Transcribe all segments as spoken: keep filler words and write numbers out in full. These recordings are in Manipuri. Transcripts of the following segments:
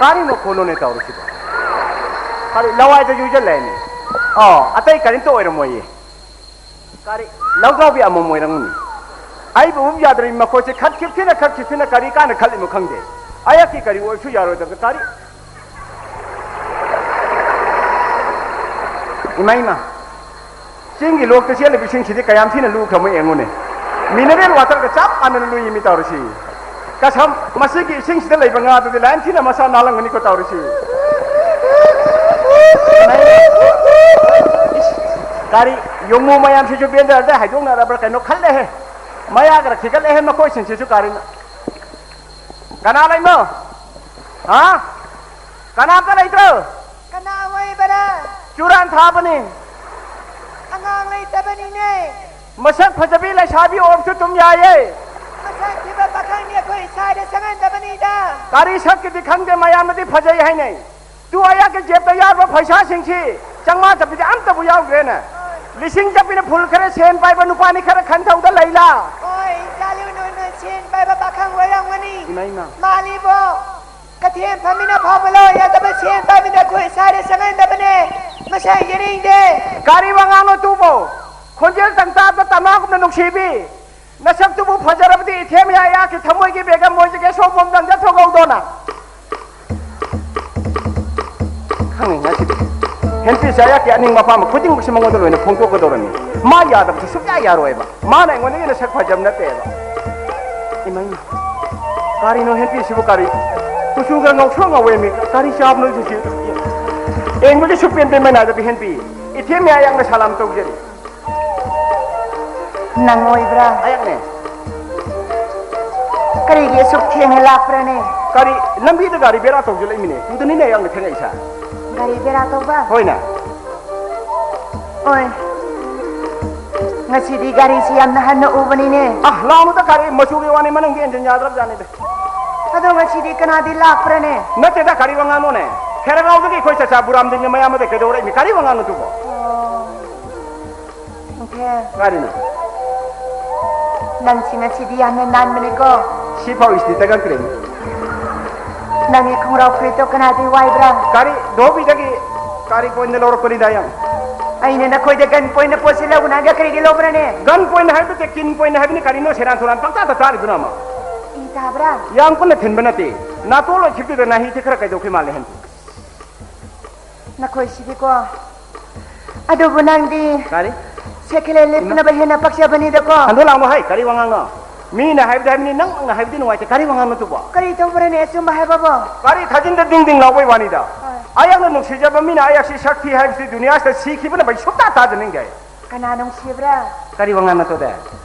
ꯀꯔꯤꯅꯣ ꯈꯣꯠꯂꯣꯅꯦ ꯇꯧꯔꯤꯁꯤꯕꯣ? ꯀꯔꯤ ꯂꯋꯥꯏꯗ ꯌꯨꯖꯜꯂꯛꯑꯦꯅꯦ? ꯑꯣ, ꯑꯇꯩ ꯀꯔꯤꯝꯇ ꯑꯣꯏꯔꯝꯃꯣꯏꯌꯦ꯫ ꯀꯔꯤ ꯂꯧꯗ꯭ꯔꯥꯎꯕꯤ ꯑꯃꯃꯝ ꯑꯣꯏꯔꯝꯒꯅꯤ꯫ ꯑꯩꯕꯨ ꯑꯃꯨꯛ ꯌꯥꯗ꯭ꯔꯤ ꯃꯈꯣꯏꯁꯦ ꯈꯠꯈꯤꯕꯁꯤꯅ ꯈꯠꯈꯤꯕꯁꯤꯅ ꯀꯔꯤ ꯀꯥꯟꯅ ꯈꯠꯂꯤꯃꯣ ꯈꯪꯗꯦ꯫ ꯑꯌꯥꯛꯀꯤ ꯀꯔꯤ ꯑꯣꯏꯕꯁꯨ ꯌꯥꯔꯣꯏꯗꯕꯗ ꯀꯔꯤ? ꯏꯃꯥ ꯏꯃꯥ, ꯆꯤꯡꯒꯤ ꯂꯣꯛꯇ ꯆꯦꯜꯂꯤꯕ ꯏꯁꯤꯡꯁꯤꯗꯤ ꯀꯌꯥꯝ ꯊꯤꯅ ꯂꯨꯈ꯭ꯔꯃꯣ ꯌꯦꯡꯉꯨꯅꯦ꯫ Mineral waterꯒ ꯆꯞ ꯃꯥꯟꯅꯅ ꯂꯨꯏ ꯃꯤ ꯇꯧꯔꯤꯁꯤ꯫ ꯀꯁꯝ, ꯃꯁꯤꯒꯤ ꯏꯁꯤꯡꯁꯤꯗ ꯂꯩꯕ ꯉꯥꯗꯨꯗꯤ ꯂꯥꯏꯟ ꯊꯤꯅ ꯃꯁꯥ ꯅꯥꯜꯂꯝꯒꯅꯤꯀꯣ ꯇꯧꯔꯤꯁꯤ꯫ ꯀꯔꯤ ꯌꯣꯡꯃꯨ ꯃꯌꯥꯝꯁꯤꯁꯨ ꯕꯦꯟꯗꯔꯗ ꯍꯥꯏꯗꯣꯛꯅꯔꯕ꯭ꯔꯥ ꯀꯩꯅꯣ ꯈꯜꯂꯦꯍꯦ꯫ ꯃꯌꯥꯒꯔ ꯈꯤꯒꯠꯂꯦꯍꯦ ꯃꯈꯣꯏꯁꯤꯡꯁꯤꯁꯨ ꯀꯔꯤꯅꯣ꯫ ꯀꯅꯥ ꯂꯩꯅꯣ? ꯍꯥ? ꯀꯅꯥꯝꯇ ꯂꯩꯇ꯭ꯔꯣ? ꯀꯅꯥ ꯑꯣꯏꯕꯔꯥ? ꯆꯨꯔꯥꯟ ꯊꯥꯕꯅꯤ꯫ ꯑꯉꯥꯡ ꯂꯩꯇꯕꯅꯤꯅꯦ꯫ ꯃꯁꯛ ꯐꯖꯕꯤ ꯂꯩꯁꯥꯕꯤ ꯑꯣꯏꯔꯁꯨ ꯑꯗꯨꯝ ꯌꯥꯏꯌꯦ꯫ ꯃꯁꯛ ꯊꯤꯕ ꯄꯥꯈꯪꯗꯤ ꯑꯩꯈꯣꯏ ꯏꯁꯥꯗ ꯆꯪꯍꯟꯗꯕꯅꯤꯗ꯫ ꯀꯔꯤ ꯁꯛꯀꯤꯗꯤ ꯈꯪꯗꯦ, ꯃꯌꯥꯝꯅꯗꯤ ꯐꯖꯩ ꯍꯥꯏꯅꯩ꯫ ꯇꯨ ꯑꯌꯥꯛꯀꯤ ꯖꯦꯕꯇ ꯌꯥꯎꯔꯕ ꯄꯩꯁꯥꯁꯤꯡꯁꯤ ꯆꯥꯝꯃꯉꯥ ꯆꯠꯄꯤꯗꯤ ꯑꯝꯇꯕꯨ ꯌꯥꯎꯗ꯭ꯔꯦꯅꯦ꯫ ꯂꯤꯁꯤꯡ ꯆꯠꯄꯤꯅ ꯐꯨꯜ ꯈꯔ ꯁꯦꯟ ꯄꯥꯏꯕ ꯅꯨꯄꯥꯅꯤ ꯈꯔ ꯈꯟꯊꯧꯗ ꯂꯩꯂꯥ? ꯍꯣꯏ, ꯏꯆꯥ ꯂꯨꯅ ꯁꯦꯟ ꯄꯥꯏꯕ ꯄꯥꯈꯪ ꯑꯣꯏꯔꯝꯒꯅꯤ꯫ ꯏꯃꯥ, ꯏꯃꯥ꯫ ꯃꯥꯜꯂꯤꯕꯣ? ꯀꯩꯊꯦꯜ ꯐꯝꯃꯤꯅ ꯐꯥꯎꯕ ꯂꯧ ꯌꯥꯗꯕ ꯁꯦꯟ ꯄꯥꯏꯕꯗ ꯑꯩꯈꯣꯏ ꯏꯁꯥꯗ ꯆꯪꯍꯟꯗꯕꯅꯦ꯫ ꯃꯁꯛ ꯌꯦꯡꯅꯤꯡꯗꯦ꯫ ꯀꯔꯤ ꯋꯥꯉꯥꯡꯅꯣ ꯇꯨꯕꯣ? ꯈꯣꯟꯖꯦꯜ ꯇꯪ ꯇꯥꯕꯗ ꯇꯝꯅꯥꯒꯨꯝꯅ ꯅꯨꯡꯁꯤꯕꯤ꯫ ꯅꯁꯛꯇꯨꯕꯨ ꯐꯖꯔꯕꯗꯤ ꯏꯊꯦꯝ ꯌꯥ ꯑꯌꯥꯛꯀꯤ ꯊꯃꯣꯏꯒꯤ ꯕꯦꯒꯝ ꯑꯣꯏꯖꯒꯦ ꯁꯣꯝꯕꯣꯝ ꯅꯪꯗ ꯊꯣꯛꯍꯧꯗꯣꯅ꯫ ꯈꯪꯉꯤ ꯉꯁꯤꯗꯤ꯫ ꯍꯦꯟꯄꯤꯁꯦ ꯑꯌꯥꯛꯀꯤ ꯑꯅꯤꯡꯕ ꯑꯄꯥꯝꯕ ꯈꯨꯗꯤꯡꯃꯛꯁꯦ ꯃꯉꯣꯟꯗ ꯂꯣꯏꯅ ꯐꯣꯡꯗꯣꯛꯀꯗꯧꯔꯅꯤ꯫ ꯃꯥ ꯌꯥꯗꯕꯁꯨ ꯁꯨꯡꯌꯥ ꯌꯥꯔꯣꯏꯕ꯫ ꯃꯥꯅ ꯑꯩꯉꯣꯟꯗꯒꯤ ꯅꯁꯛ ꯐꯖꯕ ꯅꯠꯇꯦꯕ꯫ ꯏꯃꯥ, ꯏꯃꯥ꯫ ꯀꯔꯤꯅꯣ ꯍꯦꯟꯄꯤꯁꯤꯕꯨ ꯀꯔꯤ? ꯀꯨꯆꯨꯒ ꯉꯧꯁ꯭ꯔꯣ ꯉꯧꯋꯦꯃꯤ꯫ ꯀꯔꯤ ꯆꯥꯕꯅꯣ ꯁꯤꯁꯤ? ꯌꯦꯡꯕꯗꯤ ꯁꯨꯛꯄꯦꯟ ꯄꯦꯟꯕ ꯅꯥꯏꯗꯕꯤ ꯍꯦꯟꯄꯤ꯫ ꯏꯊꯦꯝ ꯌꯥ ꯌꯥꯡꯅ ꯁꯂꯥꯝ ꯇꯧꯖꯔꯤ꯫ ꯅꯪ ꯑꯣꯏꯕ꯭ꯔꯥ? ꯑꯩꯍꯥꯛꯅꯦ꯫ ꯀꯔꯤꯒꯤ ꯑꯁꯨꯛ ꯊꯦꯡꯅ ꯂꯥꯛꯄ꯭ꯔꯥꯅꯦ? ꯀꯔꯤ, ꯂꯝꯕꯤꯗ ꯒꯥꯔꯤ ꯕꯦꯔꯥ ꯇꯧꯁꯤꯜꯂꯛꯏꯃꯤꯅꯦ꯫ ꯇꯨꯗꯅꯤꯅꯦ ꯑꯩꯍꯥꯛꯅ ꯊꯦꯡꯉꯛꯏꯁꯦ꯫ ꯒꯥꯔꯤ ꯕꯦꯔꯥ ꯇꯧꯕ? ꯍꯣꯏꯅꯦ꯫ ꯑꯣꯏ꯫ ꯉꯁꯤꯗꯤ ꯒꯥꯔꯤꯁꯤ ꯌꯥꯝꯅ ꯍꯟꯅ ꯎꯕꯅꯤꯅꯦ꯫ ꯑ, ꯂꯥꯎꯅꯨꯗ ꯒꯥꯔꯤ ꯃꯆꯨꯒꯤ ꯋꯥꯅꯤ, ꯃꯅꯨꯡꯒꯤ ꯏꯟꯖꯤꯟ ꯌꯥꯗ꯭ꯔꯕ ꯖꯥꯠꯅꯤꯗ꯫ ꯑꯗꯣ ꯉꯁꯤꯗꯤ ꯀꯅꯥꯗꯤ ꯂꯥꯛꯄ꯭ꯔꯥꯅꯦ? ꯅꯠꯇꯦꯗ, ꯀꯔꯤ ꯋꯥꯉꯥꯡꯅꯣꯅꯦ? ꯈꯦꯔꯒꯥꯎꯗꯒꯤ ꯑꯩꯈꯣꯏ ꯆꯆꯥ ꯕꯨꯔꯥꯝꯗꯤꯟꯒꯤ ꯃꯌꯥꯝꯕꯗ ꯀꯩꯗꯧꯔꯛꯏꯃꯤ? ꯀꯔꯤ ꯋꯥꯉꯥꯡꯅꯣ ꯑꯗꯨꯕꯣ? ꯑꯣ꯫ ꯅꯤꯡꯊꯦꯝ꯫ ꯀꯔꯤꯅꯣ? ꯅꯪꯁꯤ ꯉꯁꯤꯗꯤ ꯌꯥꯝꯅ ꯅꯥꯟꯕꯅꯤꯀꯣ꯫ ꯁꯤꯐꯥꯎ ꯏꯁꯇꯤ ꯇꯛꯈ꯭ꯔꯦꯅꯦ꯫ ꯅꯪꯒꯤ ꯈꯣꯡꯒ꯭ꯔꯥꯎ ꯐꯨꯔꯤꯠꯇꯣ ꯀꯅꯥꯗꯒꯤ ꯋꯥꯏꯕ꯭ꯔꯥ? ꯀꯔꯤ, ꯙꯣꯕꯤꯗꯒꯤ ꯀꯔꯤ ꯄꯣꯏꯟꯗ ꯂꯧꯔꯛꯄꯅꯤꯗ, ꯌꯥꯝ꯫ ꯑꯩꯅ ꯅꯈꯣꯏꯗ ꯒꯟ ꯄꯣꯏꯟꯗ ꯄꯣꯠꯁꯤ ꯂꯧꯅꯒ ꯀꯔꯤꯒꯤ ꯂꯧꯕ꯭ꯔꯅꯦ? ꯒꯟ ꯄꯣꯏꯟ ꯍꯥꯏꯕꯗꯤ ꯀꯤꯟ ꯄꯣꯏꯟ ꯍꯥꯏꯕꯅꯤ꯫ ꯀꯔꯤꯅꯣ ꯁꯦꯔꯥꯟ ꯊꯨꯔꯥꯟ ꯄꯪꯇꯥꯗ ꯇꯥꯔꯤꯗꯨꯅ ꯑꯃ? ꯏ ꯇꯥꯕ꯭ꯔꯥ? ꯌꯥꯝ ꯀꯟꯅ ꯊꯤꯟꯕ ꯅꯠꯇꯦ꯫ ꯅꯥꯇꯣꯟ ꯂꯣꯏꯈꯤꯕꯗꯨꯗ ꯅꯥꯍꯤ ꯊꯤꯈ꯭ꯔ ꯀꯩꯗꯧꯈꯤ ꯃꯥꯜꯂꯦ ꯍꯦꯟ꯫ ꯅꯈꯣꯏꯁꯤꯗꯤꯀꯣ꯫ ꯑꯗꯨꯕꯨ ꯅꯪꯗꯤ ꯀꯔꯤ? ꯁꯦꯀꯦꯟ ꯍꯦꯟ ꯂꯤꯠꯄꯅꯕ ꯍꯦꯟꯅ ꯄꯛꯆꯕꯅꯤꯗꯀꯣ꯫ ꯍꯟꯗꯣꯛ ꯂꯥꯎꯅꯣ ꯍꯥꯏ, ꯀꯔꯤ ꯋꯥꯉꯥꯡꯅꯣ? ꯃꯤꯅ ꯍꯥꯏꯕꯗꯤ ꯍꯥꯏꯕꯅꯤ, ꯅꯪꯅ ꯍꯥꯏꯕꯗꯤ ꯅꯨꯡꯉꯥꯏꯇꯦ꯫ ꯀꯔꯤ ꯋꯥꯉꯥꯡꯅꯣ ꯑꯗꯨꯕꯣ? ꯀꯔꯤ ꯇꯧꯕ꯭ꯔꯅꯦ ꯑꯆꯨꯝꯕ ꯍꯥꯏꯕꯕꯣ? ꯀꯔꯤ ꯊꯥꯖꯤꯟꯗ ꯗꯤꯡ ꯗꯤꯡ ꯂꯥꯎꯕꯩ ꯋꯥꯅꯤꯗ? ꯍꯣꯏ꯫ ꯑꯩꯍꯥꯛꯅ ꯅꯨꯡꯁꯤꯖꯕ ꯃꯤꯅ ꯑꯩꯍꯥꯛꯁꯤ ꯁꯛ ꯊꯤ ꯍꯥꯏꯕꯁꯤ ꯗꯨꯅꯤꯌꯥꯁꯤꯗ ꯁꯤꯈꯤꯕꯅ ꯐꯩ, ꯁꯨꯡꯇꯥ ꯇꯥꯖꯅꯤꯡꯗꯦ꯫ ꯀꯅꯥ ꯅꯨꯡꯁꯤꯕ꯭ꯔꯥ? ꯀꯔꯤ ꯋꯥꯉꯥꯡꯅꯣ ꯇꯧꯗꯦ?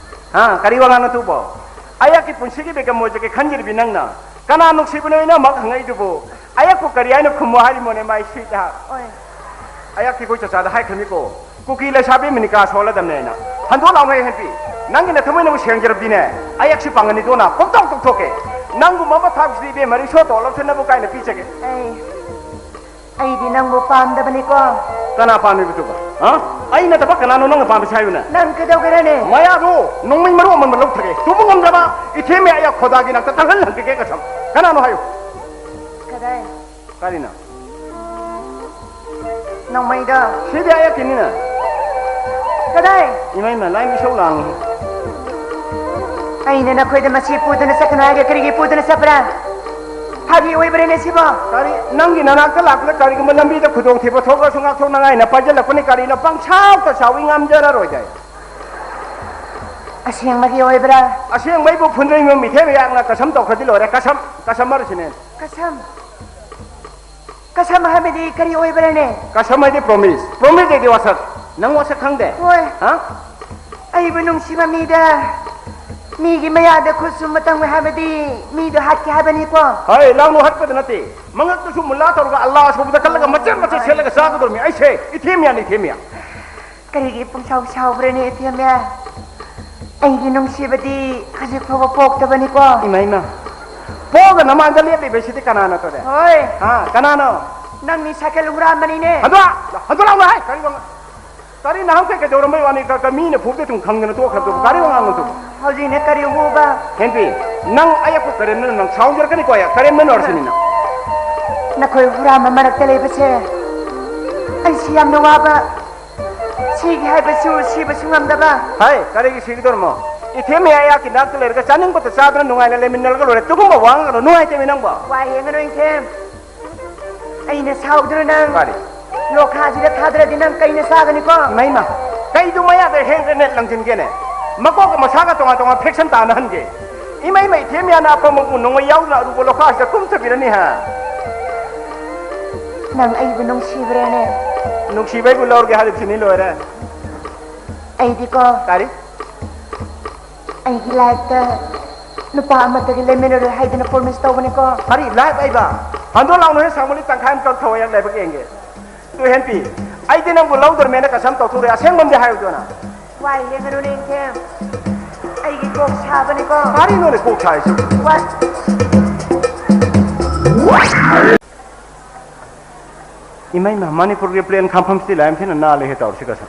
ꯍꯥ? ꯀꯔꯤ ꯋꯥꯉꯥꯡꯅꯣ ꯇꯧꯕꯣ? ꯑꯩꯍꯥꯛꯀꯤ ꯄꯨꯟꯁꯤꯒꯤ ꯕꯦꯒꯝ ꯑꯣꯏꯖꯒꯦ ꯈꯟꯖꯔꯤꯕꯤ ꯅꯪꯅ ꯀꯅꯥ ꯅꯨꯡꯁꯤꯕꯅꯣ ꯑꯩꯅꯃꯛ ꯍꯪꯉꯛꯏꯗꯨꯕꯨ? ꯑꯩꯍꯥꯛꯄꯨ ꯀꯔꯤ ꯍꯥꯏꯅ ꯈꯨꯝꯃꯣ ꯍꯥꯏꯔꯤꯃꯣꯅꯦ, ꯃꯥꯏ ꯁ꯭ꯋꯤꯠ ꯍꯥꯔꯠ? ꯑꯣꯏ꯫ ꯑꯩꯍꯥꯛꯇꯤ ꯑꯩꯈꯣꯏ ꯆꯆꯥꯗ ꯍꯥꯏꯈ꯭ꯔꯃꯤꯀꯣ, ꯀꯨꯀꯤ ꯂꯩꯁꯥꯕꯤ ꯃꯤꯅꯤꯀꯥ ꯁꯣꯜꯂꯗꯝꯅꯦꯅ꯫ ꯍꯟꯗꯣꯛ ꯂꯥꯎꯅꯦ ꯍꯦꯟꯄꯤ, ꯅꯪꯒꯤ ꯅꯊꯃꯣꯏꯅꯕꯨ ꯁꯦꯡꯖꯔꯕꯗꯤꯅꯦ, ꯑꯩꯍꯥꯛꯁꯤ ꯄꯥꯡꯒꯅꯤꯗꯣꯅ ꯄꯨꯡꯇꯧ ꯇꯧꯊꯣꯛꯀꯦ꯫ ꯅꯪꯒꯨꯝꯕ ꯑꯃ ꯊꯥꯛꯁꯤꯗꯤ ꯏꯕꯦꯝꯃ, ꯔꯤꯛꯁꯣ ꯇꯣꯡꯂꯕꯁꯨ ꯅꯕꯨ ꯀꯥꯏꯅ ꯄꯤꯖꯒꯦ꯫ ꯑꯩ ꯑꯩꯗꯤ ꯅꯪꯕꯨ ꯄꯥꯝꯗꯕꯅꯤꯀꯣ꯫ ꯀꯅꯥ ꯄꯥꯝꯃꯤꯕꯗꯨꯕ? ꯍꯥ? ꯑꯩ ꯅꯠꯇꯕ ꯀꯅꯥꯅꯣ ꯅꯪꯅ ꯄꯥꯝꯃꯤꯁꯦ ꯍꯥꯏꯌꯨꯅꯦ? ꯅꯪ ꯀꯩꯗꯧꯒꯦꯔꯅꯦ? ꯃꯌꯥꯗꯣ ꯅꯣꯡꯃꯩ ꯃꯔꯨ ꯑꯃꯟꯕ ꯂꯧꯊꯒꯦ꯫ ꯇꯨꯕ ꯉꯝꯗ꯭ꯔꯕ ꯏꯊꯦꯝ ꯑꯌꯥ ꯈꯣꯗꯥꯒꯤ ꯅꯥꯛꯇ ꯇꯥꯡꯍꯜꯍꯟꯕꯤꯒꯦ ꯀꯁꯝ꯫ ꯀꯅꯥꯅꯣ ꯍꯥꯏꯌꯨ꯫ ꯀꯗꯥꯏ? ꯀꯔꯤꯅꯣ? ꯅꯣꯡꯃꯩꯗꯣ꯫ ꯁꯤꯗꯤ ꯑꯌꯥ ꯀꯤꯅꯤꯅ꯫ ꯀꯗꯥꯏ? ꯏꯃꯥ, ꯏꯃꯥ, ꯂꯥꯏ ꯃꯤꯁꯧ ꯂꯥꯡꯉꯤ꯫ ꯑꯩꯅ ꯅꯈꯣꯏꯗ ꯃꯁꯤ ꯄꯨꯗꯨꯅ ꯆꯠꯀꯅꯨ ꯍꯥꯏꯔꯒ ꯀꯔꯤꯒꯤ ꯄꯨꯗꯨꯅ ꯆꯠꯄ꯭ꯔꯥ? ꯐꯥꯒꯤ ꯑꯣꯏꯕ꯭ꯔꯅꯦ ꯁꯤꯕꯣ? ꯀꯔꯤ? ꯅꯪꯒꯤ ꯅꯅꯥꯛꯇ ꯂꯥꯛꯄꯗ ꯀꯔꯤꯒꯨꯝꯕ ꯂꯝꯕꯤꯗ ꯈꯨꯗꯣꯡꯊꯤꯕ ꯊꯣꯛꯂꯁꯨ ꯉꯥꯛꯊꯣꯛꯅꯉꯥꯏꯅ ꯄꯥꯏꯁꯤꯜꯂꯛꯄꯅꯤ꯫ ꯀꯔꯤꯅꯣ ꯄꯪꯁꯥꯎꯇ ꯁꯥꯎꯏ, ꯉꯝꯖꯔꯔꯣꯏꯗ ꯑꯩ꯫ ꯑꯁꯦꯡꯕꯒꯤ ꯑꯣꯏꯕ꯭ꯔꯥ? ꯑꯁꯦꯡꯕꯩꯕꯨ ꯐꯨꯟꯗ꯭ꯔꯩꯃꯌꯨꯝ ꯏꯊꯦꯝ ꯏꯔꯥꯛꯅ ꯀꯁꯝ ꯇꯧꯈ꯭ꯔꯗꯤ ꯂꯣꯏꯔꯦ꯫ ꯀꯁꯝ, ꯀꯁꯝ ꯍꯥꯏꯔꯤꯁꯤꯅꯦ꯫ ꯀꯁꯝ? ꯀꯁꯝ ꯍꯥꯏꯕꯗꯤ ꯀꯔꯤ ꯑꯣꯏꯕ꯭ꯔꯅꯦ? ꯀꯁꯝ ꯍꯥꯏꯗꯤ ꯄ꯭ꯔꯣꯃꯤꯁ꯫ ꯄ꯭ꯔꯣꯃꯤꯁ ꯍꯥꯏꯗꯤ ꯋꯥꯁꯛ꯫ ꯅꯪ ꯋꯥꯁꯛ ꯈꯪꯗꯦ? ꯍꯣꯏ꯫ ꯍꯥ? ꯑꯩꯕꯨ ꯅꯨꯡꯁꯤꯕ ꯃꯤꯗ ꯃꯤꯒꯤ ꯃꯌꯥꯗ ꯈꯨꯠ ꯁꯨꯝꯕ ꯇꯪꯉꯣꯏ ꯍꯥꯏꯕꯗꯤ ꯃꯤꯗꯣ ꯍꯥꯠꯀꯦ ꯍꯥꯏꯕꯅꯤꯀꯣ? ꯍꯣꯏ, ꯂꯥꯎꯅꯨ, ꯍꯥꯠꯄꯗ ꯅꯠꯇꯦ꯫ ꯃꯉꯛꯇꯁꯨ ꯃꯨꯜꯂꯥ ꯇꯧꯔꯒ ꯑꯜꯂꯥ ꯑꯁꯨꯕꯗ ꯀꯜꯂꯒ ꯃꯆꯦꯠ ꯃꯆꯦꯠ ꯁꯦꯠꯂꯒ ꯆꯥꯒꯗꯧꯔꯤꯃꯤ꯫ ꯑꯩꯁꯦ ꯏꯊꯦꯝꯌꯥꯅꯤ, ꯏꯊꯦꯝꯌꯥ꯫ ꯀꯔꯤꯒꯤ ꯄꯨꯡꯁꯥꯎ ꯁꯥꯎꯕ꯭ꯔꯅꯦ, ꯏꯊꯦꯝꯌꯥ? ꯑꯩꯒꯤ ꯅꯨꯡꯁꯤꯕꯗꯤ ꯍꯧꯖꯤꯛ ꯐꯥꯎꯕ ꯄꯣꯛꯇꯕꯅꯤꯀꯣ꯫ ꯏꯃꯥ, ꯏꯃꯥ꯫ ꯄꯣꯛꯑꯒ ꯅꯃꯥꯡꯗ ꯂꯦꯞꯂꯤꯕꯁꯤꯗꯤ ꯀꯅꯥꯅꯣ ꯇꯧꯔꯦ? ꯍꯣꯏ꯫ ꯍꯥ, ꯀꯅꯥꯅꯣ? ꯅꯪꯅꯤ ꯁꯥꯏꯀꯜ ꯍꯨꯔꯥꯟꯕꯅꯤꯅꯦ꯫ ꯍꯟꯗꯣꯛ! ꯍꯟꯗꯣꯛ ꯂꯥꯎꯅ ꯍꯥꯏ! ꯀꯔꯤ ꯋꯥꯉꯥꯡ? ꯀꯔꯤ ꯅꯍꯥꯟꯈꯩ ꯀꯩꯗꯧꯔꯝꯕꯩ ꯋꯥꯅꯤ? ꯀ-, ꯀ-, ꯃꯤꯅ ꯐꯨꯕꯗ ꯑꯗꯨꯝ ꯈꯪꯗꯅ ꯇꯣꯛꯈ꯭ꯔꯗꯨꯕꯨ ꯀꯔꯤ ꯋꯥꯉꯥꯡꯅꯣ ꯑꯗꯨꯕꯨ? ꯍꯧꯖꯤꯛꯅ ꯀꯔꯤ ꯎꯕ? ꯍꯦꯟꯕꯤ, ꯅꯪ ꯑꯌꯦꯛꯄ ꯀꯔꯦꯝꯅꯅ ꯅꯪ ꯁꯥꯎꯖꯔꯛꯀꯅꯤꯀꯣ, ꯑꯌꯥ, ꯀꯔꯦꯝꯅꯅ ꯑꯣꯏꯔꯁꯤꯅꯤꯅ꯫ ꯅꯈꯣꯏ ꯍꯨꯔꯥꯟꯕ ꯃꯔꯛꯇ ꯂꯩꯕꯁꯦ ꯑꯩꯁꯤ ꯌꯥꯝꯅ ꯋꯥꯕ, ꯁꯤꯒꯦ ꯍꯥꯏꯕꯁꯨ ꯁꯤꯕꯁꯨ ꯉꯝꯗꯕ꯫ ꯍꯥꯏ, ꯀꯔꯤꯒꯤ ꯁꯤꯒꯗꯧꯔꯃꯣ? ꯏꯊꯦꯝ ꯑꯩꯍꯥꯛꯀꯤ ꯅꯥꯛꯇ ꯂꯩꯔꯒ ꯆꯥꯅꯤꯡꯕꯇ ꯆꯥꯗꯨꯅ ꯅꯨꯡꯉꯥꯏꯅ ꯂꯩꯃꯤꯟꯅꯔꯒ ꯂꯣꯏꯔꯦ꯫ ꯑꯗꯨꯒꯨꯝꯕ ꯋꯥ ꯉꯥꯡꯒꯅꯨ, ꯅꯨꯡꯉꯥꯏꯇꯦꯃꯤ ꯅꯪꯕꯣ꯫ ꯋꯥ ꯌꯦꯡꯒꯅꯨ ꯏꯊꯦꯝ, ꯑꯩꯅ ꯁꯥꯎꯗꯨꯅ ꯅꯪ ꯀꯔꯤ? ꯂꯣꯈꯥꯁꯤꯗ ꯊꯥꯗꯔꯗꯤ ꯅꯪ ꯀꯩꯅ ꯆꯥꯒꯅꯤꯀꯣ? ꯏꯃꯥ, ꯏꯃꯥ, ꯀꯩꯗꯨ ꯃꯌꯥꯗ ꯍꯦꯟ ꯒ꯭ꯔꯦꯅꯦꯗ ꯂꯪꯁꯤꯟꯒꯦꯅꯦ? ꯃꯀꯣꯛꯀ ꯃꯁꯥꯒ ꯇꯣꯉꯥꯟ ꯇꯣꯉꯥꯟ ꯐ꯭ꯔꯦꯛꯁꯟ ꯇꯥꯅꯍꯟꯒꯦ꯫ ꯏꯃꯥ, ꯏꯃꯥ, ꯏꯊꯦꯝ ꯌꯥꯅ ꯑꯄꯪꯕꯕꯨ ꯅꯣꯡꯃꯩ ꯌꯥꯎꯗꯅ ꯑꯔꯨꯕ ꯂꯣꯈꯥꯁꯤꯗ ꯀꯨꯝꯊꯕꯤꯔꯅꯤ ꯍꯥ? ꯅꯪ ꯑꯩꯕꯨ ꯅꯨꯡꯁꯤꯕ꯭ꯔꯦꯅꯦ? ꯅꯨꯡꯁꯤꯕꯩꯕꯨ ꯂꯧꯔꯒꯦ ꯍꯥꯏꯔꯤꯕꯁꯤꯅꯤ ꯂꯣꯏꯔꯦ꯫ ꯑꯩꯗꯤꯀꯣ ꯀꯔꯤ? ꯑꯩꯒꯤ ꯂꯥꯏꯐꯇ ꯅꯨꯄꯥ ꯑꯃꯠꯇꯒꯤ ꯂꯩꯃꯤꯟꯅꯔꯣꯏ ꯍꯥꯏꯗꯅ ꯄ꯭ꯔꯣꯃꯤꯁ ꯇꯧꯕꯅꯤꯀꯣ꯫ ꯀꯔꯤ ꯂꯥꯏꯐ ꯑꯩꯕ? ꯍꯟꯗꯣ ꯂꯥꯎꯅ ꯍꯦ ꯁꯥꯡꯃꯂꯤ ꯇꯪꯈꯥꯏ ꯑꯃ ꯀꯛꯊꯧ ꯌꯥꯝ ꯂꯥꯏꯕꯛ ꯌꯦꯡꯒꯦ꯫ ꯇꯨ ꯍꯦꯟꯄꯤ, ꯑꯩꯗꯤ ꯅꯪꯕꯨ ꯂꯧꯗ꯭ꯔꯃꯦꯅ ꯀꯁꯝ ꯇꯧꯊꯣꯛꯎꯔꯦ꯫ ꯑꯁꯦꯡꯕ ꯑꯃꯗꯤ ꯍꯥꯏꯌꯨꯗꯅ꯫ ꯋꯥꯏ ꯍꯦꯟꯒꯅꯨꯅꯦ ꯏꯊꯦꯝ, ꯑꯩꯒꯤ ꯀꯣꯛ ꯁꯥꯕꯅꯤꯀꯣ꯫ ꯀꯔꯤꯅꯣꯅꯦ ꯀꯣꯛ ꯁꯥꯏꯁꯤ? ꯋꯥꯏ꯫ ꯏꯃꯩꯃ, ꯃꯅꯤꯄꯨꯔꯒꯤ ꯄ꯭ꯂꯦꯟ ꯈꯥꯝꯐꯝꯁꯤꯗꯤ ꯂꯥꯏꯝ ꯊꯤꯅ ꯅꯥꯜꯂꯦꯍꯦ ꯇꯧꯔꯤꯁꯤ ꯀꯁꯝ꯫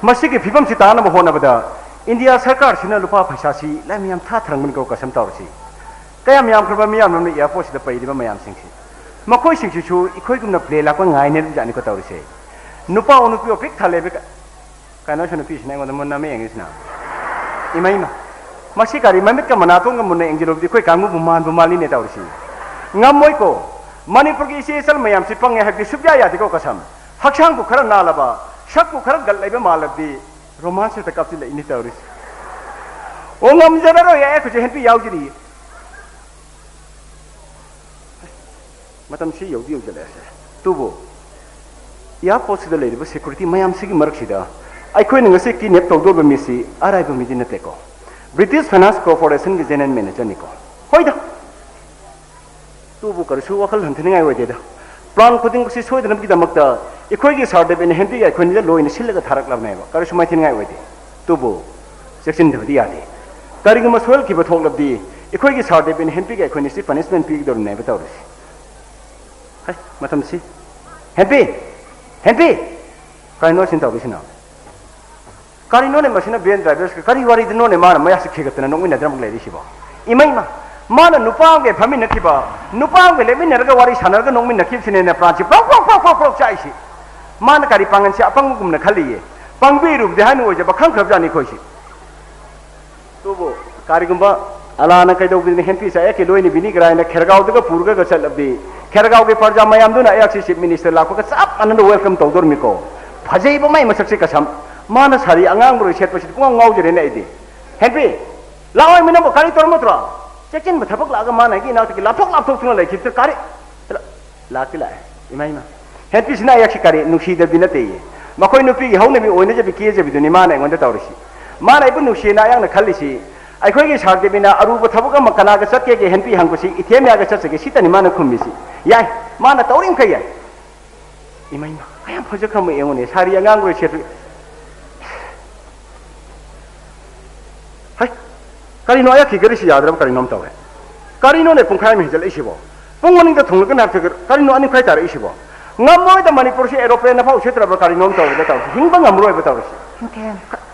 ꯃꯁꯤꯒꯤ ꯐꯤꯕꯝꯁꯤ ꯇꯥꯅꯕ ꯍꯣꯠꯅꯕꯗ ꯏꯟꯗꯤꯌꯥ ꯁꯔꯀꯥꯔꯁꯤꯅ ꯂꯨꯄꯥ ꯄꯩꯁꯥꯁꯤ ꯂꯥꯏꯝ ꯌꯥꯝ ꯊꯥꯊꯔꯝꯒꯅꯤꯀꯣ ꯀꯁꯝ ꯇꯧꯔꯤꯁꯤ꯫ ꯀꯌꯥꯝ ꯌꯥꯝꯈ꯭ꯔꯕ ꯃꯤꯌꯥꯝ ꯑꯃꯅ ꯑꯦꯌꯥꯔꯄꯣꯔꯠꯁꯤꯗ ꯄꯩꯔꯤꯕ ꯃꯌꯥꯝꯁꯤꯡꯁꯤ꯫ ꯃꯈꯣꯏꯁꯤꯡꯁꯤꯁꯨ ꯑꯩꯈꯣꯏꯒꯨꯝꯅ ꯄ꯭ꯂꯦꯟ ꯂꯥꯛꯄ ꯉꯥꯏꯅꯔꯤꯕꯖꯥꯠꯅꯤꯀꯣ ꯇꯧꯔꯤꯁꯦ꯫ ꯅꯨꯄꯥ ꯑꯣ ꯅꯨꯄꯤ ꯑꯣ ꯄꯤꯛ ꯊꯜꯂꯦꯕ꯫ ꯀꯩꯅꯣ ꯁꯤ ꯅꯨꯄꯤꯁꯤꯅ ꯑꯩꯉꯣꯟꯗ ꯃꯨꯟꯅ ꯑꯃ ꯌꯦꯡꯉꯤꯁꯤꯅ? ꯏꯃꯩꯃ! ꯃꯁꯤ ꯀꯔꯤ ꯃꯃꯤꯠꯀ ꯃꯅꯥꯇꯣꯟꯒ ꯃꯨꯟꯅ ꯌꯦꯡꯁꯤꯜꯂꯨꯕꯗꯤ ꯑꯩꯈꯣꯏ ꯀꯥꯡꯕꯨꯕꯨ ꯃꯥꯟꯕꯨ ꯃꯥꯜꯂꯤꯅꯦ ꯇꯧꯔꯤꯁꯤ꯫ ꯉꯝꯃꯣꯏꯀꯣ꯫ ꯃꯅꯤꯄꯨꯔꯒꯤ ꯏꯆꯦ ꯏꯆꯜ ꯃꯌꯥꯝꯁꯤ ꯄꯪꯉꯦ ꯍꯥꯏꯕꯗꯤ ꯁꯨꯛꯌꯥ ꯌꯥꯗꯦꯀꯣ ꯀꯁꯝ꯫ ꯍꯛꯆꯥꯡꯕꯨ ꯈꯔ ꯅꯥꯜꯂꯕ, ꯁꯛꯄꯨ ꯈꯔ ꯒꯠ ꯂꯩꯕ ꯃꯥꯜꯂꯕꯗꯤ ꯔꯣꯃꯥꯟꯁ ꯍꯦꯛꯇ ꯀꯥꯞꯁꯤꯜꯂꯛꯏꯅꯦ ꯇꯧꯔꯤꯁꯤ꯫ ꯑꯣ, ꯉꯝꯖꯔꯔꯣꯏ, ꯑꯩ ꯍꯧꯖꯤꯛ ꯍꯦꯟꯄꯤ ꯌꯥꯎꯖꯔꯤ꯫ ꯃꯇꯝꯁꯤ ꯌꯧꯗꯤ ꯌꯧꯁꯤꯜꯂꯛꯑꯁꯦ꯫ ꯑꯗꯨꯕꯨ ꯏꯌꯥꯔꯄꯣꯔꯠꯁꯤꯗ ꯂꯩꯔꯤꯕ ꯁꯦꯀ꯭ꯌꯨꯔꯤꯇꯤ ꯃꯌꯥꯝꯁꯤꯒꯤ ꯃꯔꯛꯁꯤꯗ ꯑꯩꯈꯣꯏꯅ ꯉꯁꯤ ꯀꯤꯗꯅꯦꯞ ꯇꯧꯗꯧꯔꯤꯕ ꯃꯤꯁꯤ ꯑꯔꯥꯏꯕ ꯃꯤꯗꯤ ꯅꯠꯇꯦꯀꯣ꯫ ꯕ꯭ꯔꯤꯇꯤꯁ ꯐꯥꯏꯅꯥꯟꯁ ꯀꯣꯔꯄꯣꯔꯦꯁꯟꯒꯤ ꯖꯦꯅꯔꯦꯜ ꯃꯦꯅꯦꯖꯔꯅꯤꯀꯣ꯫ ꯍꯣꯏꯗ, ꯑꯗꯨꯕꯨ ꯀꯔꯤꯁꯨ ꯋꯥꯈꯜ ꯍꯟꯊꯅꯤꯡꯉꯥꯏ ꯑꯣꯏꯗꯦꯗ꯫ ꯄ꯭ꯂꯥꯟ ꯈꯨꯗꯤꯡꯃꯛꯁꯤ ꯁꯣꯏꯗꯅꯕꯒꯤꯗꯃꯛꯇ ꯑꯩꯈꯣꯏꯒꯤ ꯁꯥꯔ ꯗꯦꯕꯤꯟ ꯍꯦꯟꯄꯤꯒ ꯑꯩꯈꯣꯏꯅꯤꯗ ꯂꯣꯏꯅ ꯁꯤꯜꯂꯒ ꯊꯥꯔꯛꯂꯕꯅꯦꯕ꯫ ꯀꯔꯤꯁꯨ ꯃꯥꯏꯊꯤꯅꯤꯡꯉꯥꯏ ꯑꯣꯏꯗꯦ꯫ ꯑꯗꯨꯕꯨ ꯆꯦꯛꯁꯤꯟꯗꯕꯗꯤ ꯌꯥꯗꯦ꯫ ꯀꯔꯤꯒꯨꯝꯕ ꯁꯣꯏꯔꯛꯈꯤꯕ ꯊꯣꯛꯂꯕꯗꯤ ꯑꯩꯈꯣꯏꯒꯤ ꯁꯥꯔ ꯗꯦꯕꯤꯟ ꯍꯦꯟꯄꯤꯒ ꯑꯩꯈꯣꯏꯅꯤꯁꯤ ꯄꯅꯤꯁꯃꯦꯟ ꯄꯤꯒꯗꯧꯔꯤꯕꯅꯦꯕ ꯇꯧꯔꯤꯁꯤ꯫ ꯍꯩ, ꯃꯇꯝꯁꯤ꯫ ꯍꯦꯟꯄꯤ! ꯍꯦꯟꯄꯤ! ꯀꯔꯤꯅꯣ ꯁꯤꯅ ꯇꯧꯔꯤꯁꯤꯅ? ꯀꯔꯤꯅꯣꯅꯦ ꯃꯁꯤꯅ ꯚꯦꯟ ꯗ꯭ꯔꯥꯏꯚꯔꯁꯀ ꯀꯔꯤ ꯋꯥꯔꯤꯗꯅꯣꯅꯦ ꯃꯥꯅ ꯃꯌꯥꯁꯤ ꯈꯦꯒꯠꯇꯅ ꯅꯣꯛꯃꯤꯟꯅꯗꯅ ꯑꯃꯨꯛ ꯂꯩꯔꯤꯁꯤꯕꯣ? ꯏꯃꯩꯃ! ꯃꯥꯅ ꯅꯨꯄꯥ ꯑꯃꯒ ꯐꯝꯃꯤꯟꯅꯈꯤꯕ, ꯅꯨꯄꯥ ꯑꯃꯒ ꯂꯦꯞꯃꯤꯟꯅꯔꯒ ꯋꯥꯔꯤ ꯁꯥꯟꯅꯔꯒ ꯅꯣꯛꯃꯤꯟꯅꯈꯤꯕꯁꯤꯅꯦꯅ ꯄ꯭ꯔꯥꯟꯁꯤ ꯄ꯭ꯔꯣꯛ ꯄ꯭ꯔꯣꯛ ꯄ꯭ꯔꯣꯛ ꯄ꯭ꯔꯣꯛ ꯄ꯭ꯔꯣꯛ ꯆꯥꯛꯏꯁꯤ꯫ ꯃꯥꯅ ꯀꯔꯤ ꯄꯥꯡꯒꯜꯁꯦ ꯑꯄꯪꯕꯒꯨꯝꯅ ꯈꯜꯂꯤꯌꯦ? ꯄꯪꯕꯤꯔꯨꯕꯗꯤ ꯍꯥꯏꯅ ꯑꯣꯏꯖꯕ ꯈꯪꯈ꯭ꯔꯕꯖꯥꯠꯅꯤ ꯑꯩꯈꯣꯏꯁꯤ꯫ ꯑꯗꯨꯕꯨ ꯀꯔꯤꯒꯨꯝꯕ ꯑꯂꯥꯅ ꯀꯩꯗꯧꯕꯤꯗꯅ ꯍꯦꯟꯄꯤꯁꯦ ꯑꯩꯍꯥꯛꯀꯤ ꯂꯣꯏꯅꯕꯤꯅꯤ ꯀꯔꯥꯏꯅ ꯈꯦꯔꯒꯥꯎꯗꯒ ꯄꯨꯔꯒ ꯆꯠꯂꯕꯗꯤ, ꯈꯦꯔꯒꯥꯎꯒꯤ ꯄ꯭ꯔꯖꯥ ꯃꯌꯥꯝꯗꯨꯅ ꯑꯩꯍꯥꯛꯁꯤ ꯆꯤꯐ ꯃꯤꯅꯤꯁꯇꯔ ꯂꯥꯛꯄꯒ ꯆꯞ ꯃꯥꯟꯅꯅ ꯋꯦꯜꯀꯝ ꯇꯧꯗꯣꯔꯃꯤꯀꯣ꯫ ꯐꯖꯩꯕ ꯃꯥꯏ ꯃꯁꯛꯁꯦ ꯀꯁꯝ꯫ ꯃꯥꯅ ꯁꯥꯔꯤ ꯑꯉꯥꯡꯕ ꯁꯦꯠꯄꯁꯤꯗꯤ ꯄꯨꯡꯉꯥꯎ ꯉꯥꯎꯖꯔꯦꯅꯦ ꯑꯩꯗꯤ꯫ ꯍꯦꯟꯄꯤ, ꯂꯥꯛꯑꯣ ꯏꯃꯤ, ꯅꯪꯕꯨ ꯀꯔꯤ ꯇꯧꯔꯝꯃꯠꯇ꯭ꯔꯣ? ꯆꯦꯛꯁꯤꯟꯕ ꯊꯕꯛ ꯂꯥꯛꯑꯒ ꯃꯥꯅ ꯑꯩꯒꯤ ꯏꯅꯥꯛꯇꯒꯤ ꯂꯥꯞꯊꯣꯛ ꯂꯥꯞꯊꯣꯛꯇꯨꯅ ꯂꯩꯈꯤꯕꯗꯨ ꯀꯔꯤ? ꯂꯥꯛꯇꯤ ꯂꯥꯛꯑꯦ꯫ ꯏꯃꯥ, ꯏꯃꯥ꯫ ꯍꯦꯟꯄꯤꯁꯤꯅ ꯑꯌꯥꯛꯁꯤ ꯀꯔꯤ ꯅꯨꯡꯁꯤꯗꯕꯗꯤ ꯅꯠꯇꯦꯌꯦ꯫ ꯃꯈꯣꯏ ꯅꯨꯄꯤꯒꯤ ꯍꯧꯅꯕꯤ ꯑꯣꯏꯅꯖꯕꯤ ꯀꯦꯖꯕꯤꯗꯨꯅꯤ ꯃꯥꯅ ꯑꯩꯉꯣꯟꯗ ꯇꯧꯔꯤꯁꯤ꯫ ꯃꯥꯅ ꯑꯩꯕꯨ ꯅꯨꯡꯁꯤꯅ ꯑꯌꯥꯛꯅ ꯈꯜꯂꯤꯁꯤ, ꯑꯩꯈꯣꯏꯒꯤ ꯁꯥꯔ ꯗꯦꯕꯤꯅ ꯑꯔꯨꯕ ꯊꯕꯛ ꯑꯃ ꯀꯅꯥꯒ ꯆꯠꯀꯦꯒꯦ ꯍꯦꯟꯄꯤ ꯍꯪꯕꯁꯤ, ꯏꯊꯦꯝꯌꯥꯒ ꯆꯠꯆꯒꯦ ꯁꯤꯇꯅꯤ ꯃꯥꯅ ꯈꯨꯝꯃꯤꯁꯤ꯫ ꯌꯥꯏ, ꯃꯥꯅ ꯇꯧꯔꯤꯃꯈꯩ ꯌꯥꯏ꯫ ꯏꯃꯥ, ꯏꯃꯥ, ꯀꯌꯥꯝ ꯐꯖꯈ꯭ꯔꯕ ꯌꯦꯡꯉꯨꯅꯦ, ꯁꯥꯔꯤ ꯑꯉꯥꯡꯕ ꯁꯦꯠꯄꯤ꯫ ꯍꯩ, ꯀꯔꯤꯅꯣ ꯑꯌꯥꯛꯀꯤ ꯒꯥꯔꯤꯁꯤ ꯌꯥꯗ꯭ꯔꯕ ꯀꯔꯤꯅꯣꯝ ꯇꯧꯔꯦ꯫ ꯀꯔꯤꯅꯣꯅꯦ ꯄꯨꯡꯈꯥꯏ ꯑꯃ ꯍꯦꯟꯖꯜꯂꯛꯏꯁꯤꯕꯣ? ꯄꯨꯡ ꯑꯅꯤꯗ ꯊꯨꯡꯂꯒ ꯅꯍꯥꯛ ꯀꯔꯤꯅꯣ ꯑꯅꯤꯈꯥꯏ ꯇꯥꯔꯛꯏꯁꯤꯕꯣ? ꯉꯝꯃꯣꯏꯗ ꯃꯅꯤꯄꯨꯔꯁꯤ ꯑꯦꯔꯣꯄ꯭ꯂꯦꯟ ꯑꯐꯥꯎ ꯁꯦꯠꯇ꯭ꯔꯕ ꯀꯔꯤꯅꯣꯝ ꯇꯧꯔꯦꯗ ꯇꯧꯔꯤꯁꯤ꯫ ꯍꯤꯡꯕ ꯉꯝꯃꯔꯣꯏꯕ ꯇꯧꯔꯤꯁꯤ꯫ ꯅꯤꯡꯊꯦꯝ,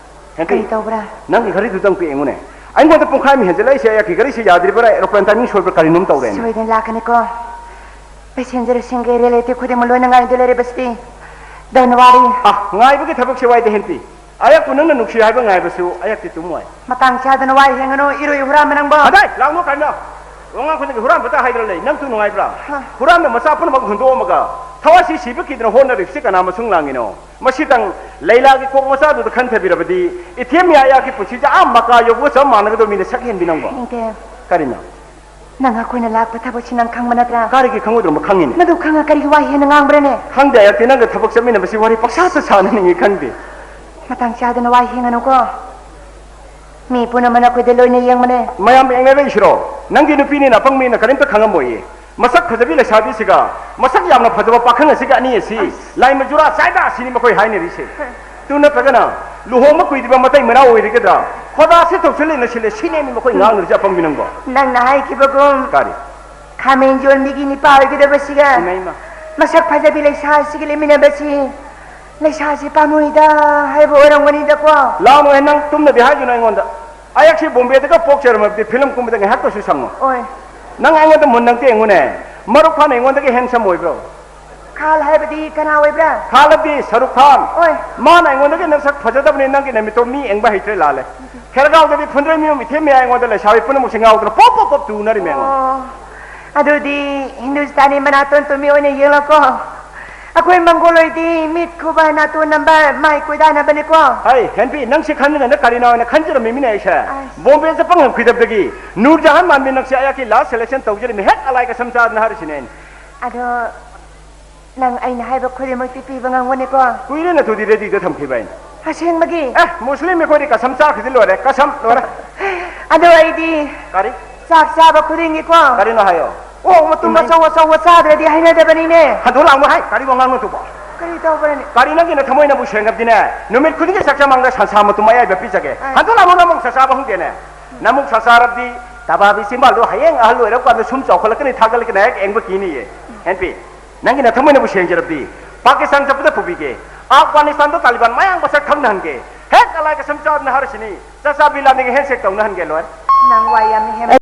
ꯍꯦꯟꯄꯤ, ꯀꯔꯤ ꯇꯧꯕ꯭ꯔꯥ? ꯅꯪꯒꯤ ꯘꯔꯤꯗꯨꯗꯪ ꯄꯤꯛ ꯌꯦꯡꯉꯨꯅꯦ꯫ ꯑꯩꯉꯣꯟꯗ ꯄꯨꯡꯈꯥꯏ ꯑꯃ ꯍꯦꯟꯖꯜꯂꯛꯏꯁꯦ ꯑꯌꯥꯛꯀꯤ ꯒꯥꯔꯤꯁꯦ ꯌꯥꯗ꯭ꯔꯤꯕ꯭ꯔꯥ? Aeroplane timing ꯁꯣꯏꯕ꯭ꯔꯥ? ꯀꯔꯤꯅꯣꯝ ꯇꯧꯔꯦꯅꯦ꯫ ꯁꯣꯏꯗꯅ ꯂꯥꯛꯀꯅꯤꯀꯣ꯫ ꯄꯦꯁꯦꯟꯖꯔꯁꯤꯡꯒꯤ ꯔꯤꯂꯦꯇꯤꯚ ꯈꯨꯗꯤꯡꯃꯛ ꯂꯣꯏꯅ ꯉꯥꯏꯗꯨ ꯂꯩꯔꯤꯕꯁꯤꯗꯤ꯫ ꯗꯣꯟ ꯋꯥꯔꯤ꯫ ꯑꯥ, ꯉꯥꯏꯕꯒꯤ ꯊꯕꯛꯁꯦ ꯋꯥꯏꯗ ꯍꯦꯟꯄꯤ꯫ ꯑꯌꯥꯛꯄꯨ ꯅꯪꯅ ꯅꯨꯡꯁꯤ ꯍꯥꯏꯕ ꯉꯥꯏꯕꯁꯨ ꯑꯌꯥꯛꯇꯤ ꯇꯨꯝꯃꯣꯏ꯫ ꯃꯇꯥꯡ ꯆꯥꯗꯅ ꯋꯥ ꯍꯦꯡꯒꯅꯨ, ꯏꯔꯣꯏ ꯍꯨꯔꯥꯟꯕ ꯅꯪꯕꯣ꯫ ꯑꯗꯥꯏ, ꯂꯥꯛꯅꯨ ꯀꯥꯏꯅ꯫ ꯋꯥꯉꯥꯡ ꯈꯨꯗꯤꯡꯒꯤ ꯍꯨꯔꯥꯟꯕꯇ ꯍꯥꯏꯗꯨꯅ ꯂꯩ, ꯅꯪꯁꯨ ꯅꯨꯡꯉꯥꯏꯕ꯭ꯔꯥ? ꯍꯥ꯫ ꯍꯨꯔꯥꯟꯕ ꯃꯆꯥ ꯄꯨꯝꯅꯃꯛ ꯍꯨꯟꯗꯣꯛꯑꯝꯃꯒ ꯊꯋꯥꯏꯁꯤ ꯁꯤꯕ ꯀꯤꯗꯅ ꯍꯣꯠꯅꯔꯤꯕꯁꯤ ꯀꯅꯥ ꯃꯁꯨꯡ ꯂꯥꯡꯉꯤꯅꯣ? ꯃꯁꯤꯇꯪ ꯂꯩꯂꯥꯒꯤ ꯀꯣꯛ ꯃꯆꯥꯗꯨꯗ ꯈꯟꯊꯕꯤꯔꯕꯗꯤ ꯏꯊꯦꯝ ꯌꯥꯌꯥꯒꯤ ꯄꯨꯟꯁꯤꯁꯦ ꯑꯥ ꯃꯀꯥ ꯌꯧꯕꯒ ꯆꯞ ꯃꯥꯟꯅꯒꯗꯧ ꯃꯤꯅ ꯁꯛ ꯍꯦꯟꯕꯤ ꯅꯪꯕꯣ꯫ ꯅꯤꯡꯊꯦꯝ꯫ ꯀꯔꯤꯅꯣ? ꯅꯪ ꯑꯩꯈꯣꯏꯅ ꯂꯥꯛꯄ ꯊꯕꯛꯁꯤ ꯅꯪ ꯈꯪꯕ ꯅꯠꯇ꯭ꯔꯥ? ꯀꯔꯤꯒꯤ ꯈꯪꯉꯣꯏꯗ꯭ꯔꯣ? ꯈꯪꯉꯤꯅꯦ꯫ ꯃꯗꯨ ꯈꯪꯉ ꯀꯔꯤꯒꯤ ꯋꯥ ꯍꯦꯟꯅ ꯉꯥꯡꯕ꯭ꯔꯅꯦ? ꯈꯪꯗꯦ, ꯑꯌꯥꯛꯇꯤ ꯅꯪꯒ ꯊꯕꯛ ꯆꯠꯃꯤꯟꯅꯕꯁꯤ ꯋꯥꯔꯤ ꯄꯪꯁꯥꯗ ꯁꯥꯟꯅꯅꯤꯡꯉꯤ, ꯈꯪꯗꯦ꯫ ꯃꯇꯥꯡ ꯆꯥꯗꯅ ꯋꯥ ꯍꯦꯡꯒꯅꯨꯀꯣ꯫ ꯃꯤ ꯄꯨꯝꯅꯃꯛꯅ ꯑꯩꯈꯣꯏꯗ ꯂꯣꯏꯅ ꯌꯦꯡꯕꯅꯦ꯫ ꯃꯌꯥꯝ ꯌꯦꯡꯅꯔꯛꯏꯁꯤꯔꯣ? ꯅꯪꯒꯤ ꯅꯨꯄꯤꯅꯤꯅ ꯑꯄꯪꯕꯅꯤꯅ ꯀꯔꯤꯝꯇ ꯈꯪꯉꯝꯃꯣꯏꯌꯦ꯫ ꯃꯁꯛ ꯐꯖꯕꯤ ꯂꯩꯁꯥꯕꯤꯁꯤꯒ ꯃꯁꯛ ꯌꯥꯝꯅ ꯐꯖꯕ ꯄꯥꯈꯪ ꯑꯁꯤꯒ ꯑꯅꯤ ꯑꯁꯤ ꯑꯁ꯫ ꯂꯥꯏꯃ ꯖꯨꯔꯥ ꯆꯥꯏꯕ ꯑꯁꯤꯅꯤ ꯃꯈꯣꯏ ꯍꯥꯏꯅꯔꯤꯁꯦ꯫ ꯍ꯫ ꯑꯗꯨ ꯅꯠꯇ꯭ꯔꯒꯅ ꯂꯨꯍꯣꯡꯕ ꯀꯨꯏꯗ꯭ꯔꯤꯕ ꯃꯇꯩ ꯃꯅꯥꯎ ꯑꯣꯏꯔꯒꯗ꯭ꯔꯥ? ꯈꯣꯗꯥꯁꯦ ꯇꯧꯁꯤꯜꯂꯦꯅ ꯁꯤꯜꯂꯦ, ꯁꯤꯅꯦꯃꯤ ꯃꯈꯣꯏ ꯉꯥꯡꯅꯔꯤꯁꯦ ꯑꯄꯪꯕꯤ ꯅꯪꯕꯣ꯫ ꯅꯪꯅ ꯍꯥꯏꯈꯤꯕꯒꯨꯝ ꯀꯔꯤ? ꯈꯥꯃꯦꯟ ꯌꯣꯟꯕꯤꯒꯤ ꯅꯤꯄꯥ ꯑꯣꯏꯒꯗꯕꯁꯤꯒ ꯏꯃꯥ, ꯏꯃꯥ꯫ ꯃꯁꯛ ꯐꯖꯕꯤ ꯂꯩꯁꯥꯁꯤꯒ ꯂꯩꯃꯤꯟꯅꯕꯁꯤ ꯂꯩꯁꯥꯁꯤ ꯄꯥꯝꯃꯣꯏꯗ ꯍꯥꯏꯕ ꯑꯣꯏꯔꯝꯒꯅꯤꯗꯀꯣ꯫ ꯂꯥꯛꯑꯣꯅꯦ, ꯅꯪ ꯇꯨꯝꯅꯗꯤ ꯍꯥꯏꯒꯅꯨ ꯑꯩꯉꯣꯟꯗ꯫ ꯑꯩꯍꯥꯛꯁꯤ ꯕꯣꯝꯕꯦꯗꯒ ꯄꯣꯛꯆꯔꯝꯃꯕꯗꯤ ꯐꯤꯂꯝ ꯀꯨꯝꯕꯗꯒ ꯉꯥꯏꯍꯥꯛꯇꯁꯨ ꯁꯪꯉꯣ꯫ ꯑꯣꯏ꯫ ꯅꯪ ꯑꯩꯉꯣꯟꯗ ꯃꯨꯟꯅ ꯑꯝꯇ ꯌꯦꯡꯉꯨꯅꯦ꯫ ꯃꯔꯨꯞ ꯈꯥꯟꯅ ꯑꯩꯉꯣꯟꯗꯒꯤ ꯍꯦꯟꯁꯝ ꯑꯣꯏꯕ꯭ꯔꯣ? ꯈꯥꯟ ꯍꯥꯏꯕꯗꯤ ꯀꯅꯥ ꯑꯣꯏꯕ꯭ꯔꯥ? ꯈꯥꯟ ꯍꯥꯏꯕꯗꯤ ꯁꯔꯨꯛ ꯈꯥꯟ꯫ ꯑꯣꯏ꯫ ꯃꯥꯅ ꯑꯩꯉꯣꯟꯗꯒꯤ ꯅꯁꯛ ꯐꯖꯗꯕꯅꯤ, ꯅꯪꯒꯤ ꯅꯃꯤꯠꯇꯣ ꯃꯤ ꯌꯦꯡꯕ ꯍꯩꯇ꯭ꯔꯦ, ꯂꯥꯜꯂꯦ꯫ ꯈꯦꯔꯒꯥꯎꯗꯗꯤ ꯐꯨꯟꯗ꯭ꯔꯩꯃꯌꯨꯝ ꯏꯊꯦꯝ ꯃꯌꯥꯏ ꯑꯩꯉꯣꯟꯗ ꯂꯩꯁꯥꯕꯤ ꯄꯨꯝꯅꯃꯛꯁꯦ ꯉꯥꯎꯗꯅ ꯄꯣꯞ ꯄꯣꯞ ꯄꯣꯞ ꯇꯨꯅꯔꯤꯃꯦ ꯑꯩꯉꯣꯟꯗ꯫ ꯑꯣ, ꯑꯗꯨꯗꯤ ꯍꯤꯟꯗꯨꯁꯇꯥꯅꯤ ꯃꯅꯥꯇꯣꯟ ꯇꯨꯝꯃꯤ ꯑꯣꯏꯅ ꯌꯦꯡꯂꯣꯀꯣ꯫ ꯑꯩꯈꯣꯏ ꯃꯪꯒꯣꯜ ꯑꯣꯏꯗꯤ ꯃꯤꯠ ꯈꯨꯕ ꯅꯥꯇꯣꯟ ꯅꯝꯕ ꯃꯥꯏ ꯀꯣꯏꯗꯥꯅꯕꯅꯦꯀꯣ꯫ ꯍꯩ, ꯍꯦꯟꯕꯤ, ꯅꯪꯁꯤ ꯈꯟꯗꯅ ꯀꯔꯤꯅꯣ ꯍꯥꯏꯅ ꯈꯟꯖꯔꯝꯃꯤꯃꯤꯅꯦ ꯑꯩꯁꯦ꯫ ꯑꯁ꯫ ꯕꯣꯝꯕꯦ ꯆꯠꯄ ꯉꯝꯈꯤꯗꯕꯗꯒꯤ ꯅꯨꯔꯖꯍꯥꯟ ꯃꯥꯟꯕꯤ ꯅꯪꯁꯦ ꯑꯩꯍꯥꯛꯀꯤ ꯂꯥꯁ ꯁꯦꯂꯦꯛꯁꯟ ꯇꯧꯖꯔꯤꯃꯤ, ꯍꯦꯛ ꯑꯂꯥꯏ ꯀꯁꯝ ꯆꯥꯗꯅ ꯍꯥꯏꯔꯤꯁꯤꯅꯦ ꯑꯩꯅ꯫ ꯑꯗꯣ ꯅꯪ ꯑꯩꯅ ꯍꯥꯏꯕ ꯈꯨꯗꯤꯡꯃꯛꯇꯤ ꯄꯤꯕ ꯉꯝꯒꯅꯤꯀꯣ? ꯀꯨꯏꯔꯦꯅ ꯑꯗꯨꯗꯤ ꯔꯦꯗꯤꯗ ꯊꯝꯈꯤꯕ ꯑꯩꯅ꯫ ꯑꯁꯦꯡꯕꯒꯤ? ꯑꯦ, ꯃꯨꯁꯂꯤꯝ ꯑꯩꯈꯣꯏꯗꯤ ꯀꯁꯝ ꯆꯥꯈꯤꯗꯤ ꯂꯣꯏꯔꯦ, ꯀꯁꯝ ꯂꯣꯏꯔꯦ꯫ ꯑꯗꯣ ꯑꯩꯗꯤ ꯀꯔꯤ? ꯆꯥꯛ ꯆꯥꯕ ꯈꯨꯗꯤꯡꯒꯤꯀꯣ꯫ ꯀꯔꯤꯅꯣ ꯍꯥꯏꯌꯣ? ꯑꯣꯛ ꯃꯇꯨꯝ ꯏꯃꯥꯏ꯫ ꯑꯆꯧ ꯑꯆꯧꯕ ꯆꯥꯗ꯭ꯔꯗꯤ ꯍꯩꯅꯗꯕꯅꯤꯅꯦ꯫ ꯍꯟꯗꯣꯛ ꯂꯥꯡꯅꯣ ꯍꯥꯏ, ꯀꯔꯤ ꯋꯥꯉꯥꯡꯅꯣ ꯑꯗꯨꯕꯣ? ꯀꯔꯤ ꯇꯧꯕ꯭ꯔꯅꯦ? ꯀꯔꯤ ꯅꯪꯒꯤ ꯅꯊꯃꯣꯏꯅꯕꯨ ꯁꯦꯡꯉꯕꯗꯤꯅꯦ, ꯅꯨꯃꯤꯠ ꯈꯨꯗꯤꯡꯒꯤ ꯆꯥꯛ ꯆꯥꯃꯥꯡꯗ ꯁꯟꯁꯥ ꯃꯇꯨꯝ ꯑꯌꯥꯏꯕ ꯄꯤꯖꯒꯦ꯫ ꯑꯥꯏ꯫ ꯍꯟꯗꯣꯛ ꯂꯥꯡꯅꯣ, ꯅꯃꯣꯡ ꯆꯥꯛ ꯆꯥꯕ ꯍꯧꯗꯦꯅꯦ꯫ ꯅꯃꯨꯛ ꯆꯥꯛ ꯆꯥꯔꯕꯗꯤ ꯇꯕꯥꯕꯤ ꯆꯤꯝꯕꯥꯜꯗꯣ ꯍꯌꯦꯡ ꯑꯍꯜ ꯑꯣꯏꯔꯀꯥꯟꯗ ꯁꯨꯝ ꯆꯥꯎꯈꯠꯂꯛꯀꯅꯤ, ꯊꯥꯒꯠꯂꯛꯀꯅꯤ, ꯍꯦꯛ ꯌꯦꯡꯕ ꯀꯤꯅꯤꯌꯦ꯫ ꯍꯦꯟꯄꯤ, ꯅꯪꯒꯤ ꯅꯊꯃꯣꯏꯅꯕꯨ ꯁꯦꯡꯖꯔꯕꯗꯤ ꯄꯥꯀꯤꯁꯇꯥꯟ ꯆꯠꯄꯗ ꯄꯨꯕꯤꯒꯦ, ꯑꯐꯒꯥꯅꯤꯁꯇꯥꯟꯗ ꯇꯥꯂꯤꯕꯥꯟ ꯃꯌꯥꯡ ꯃꯁꯛ ꯈꯪꯅꯍꯟꯒꯦ, ꯍꯦꯛ ꯑꯂꯥꯏ ꯀꯁꯝ ꯆꯥꯗꯅ ꯍꯥꯏꯔꯁꯤꯅꯤ, ꯆꯥꯆꯥ ꯕꯤꯟ ꯂꯥꯗꯦꯟꯒ ꯍꯦꯟꯁꯦꯛ ꯇꯧꯅꯍꯟꯒꯦ, ꯂꯣꯏꯔꯦ꯫ ꯅꯪ ꯋꯥ ꯌꯥꯝꯅ ꯍꯦꯟ